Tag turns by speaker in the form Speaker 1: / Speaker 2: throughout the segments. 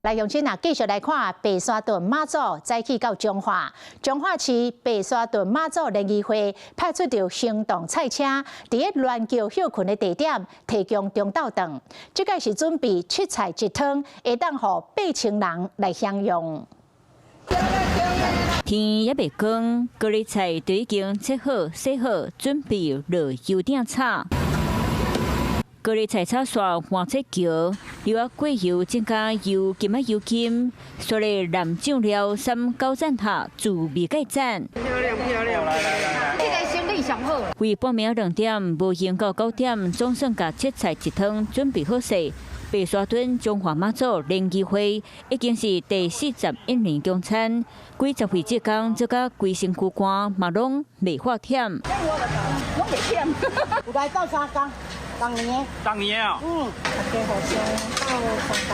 Speaker 1: 來，鄉親啊，繼續來看白沙屯媽祖早起到彰化，彰化市白沙屯媽祖聯誼會派出著行動菜車，佇咧鸞橋歇睏的地點提供中晝頓。這個是準備七菜一湯，會當予8000人來享用。
Speaker 2: 天猶未光，高麗菜就已經切好、洗好，準備落油鼎炒。高麗菜炒煞換切橋，油仔過油增加油金仔油金，所以南醬料三九讚下滋味蓋讚。
Speaker 3: 漂亮漂亮，來來來，
Speaker 4: 這个生意上好。
Speaker 2: 為半暝2點，無閒到9點，總算共七菜一湯準備好勢。白沙屯彰化媽祖聯誼會已經是第41年供餐，幾十位志工做甲規身軀汗，嘛攏袂發忝。
Speaker 3: 攏袂忝，有來鬥相共。當年，
Speaker 5: 當年啊，
Speaker 3: 嗯，大家互相鬥相共，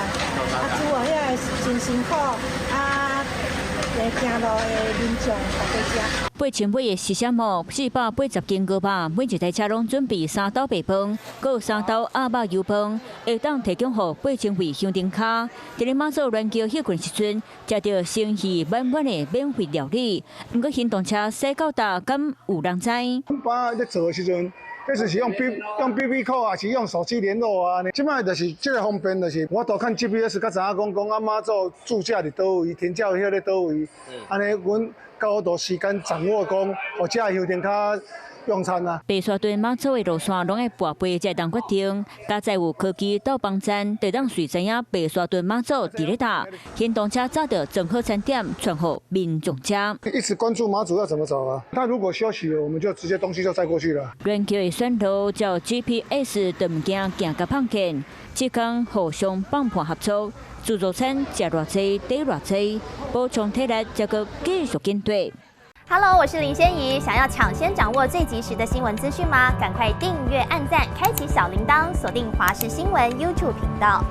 Speaker 3: 啊，煮啊，遐个真辛苦，啊，行路的民眾大家食。
Speaker 2: 8000尾的是啥物？480斤牛肉，每一台車攏準備3斗白飯，閣有3斗鴨肉油飯，會當提供予8000位香燈跤。佇咧媽祖鸞橋歇睏時陣，食著誠意滿滿的免費料理。毋過行動車駛到佗，敢有人知？
Speaker 6: 阮咧做的時陣，彼時是用 BB call，還是用手機聯絡啊？這擺就是這个方便，就是我都看 GPS，較知影講講啊媽祖駐駕佇佗位，天照歇咧佗位，按呢，阮較好多時間掌握講，予遮香燈跤用餐啊。
Speaker 2: 白沙屯媽祖的路線攏愛跋杯才會當決定，佳哉有科技導航站，就當隨知影白沙屯媽祖佇咧佗。行動車早就裝好餐點，傳予民眾食。
Speaker 6: 一直關注媽祖要怎麼走啊？他如果休息了，我們就直接東西就載過去了。
Speaker 2: 鸞橋的選路照 GPS 就毋驚行共碰見，志工互相幫伴合作，自助餐食偌濟抵偌濟，補充體力，才閣繼續緊綴。
Speaker 7: Hello，我是林仙怡。想要搶先掌握最及時的新聞資訊嗎？趕快訂閱、按讚、開啟小鈴鐺，鎖定華視新聞 YouTube 頻道。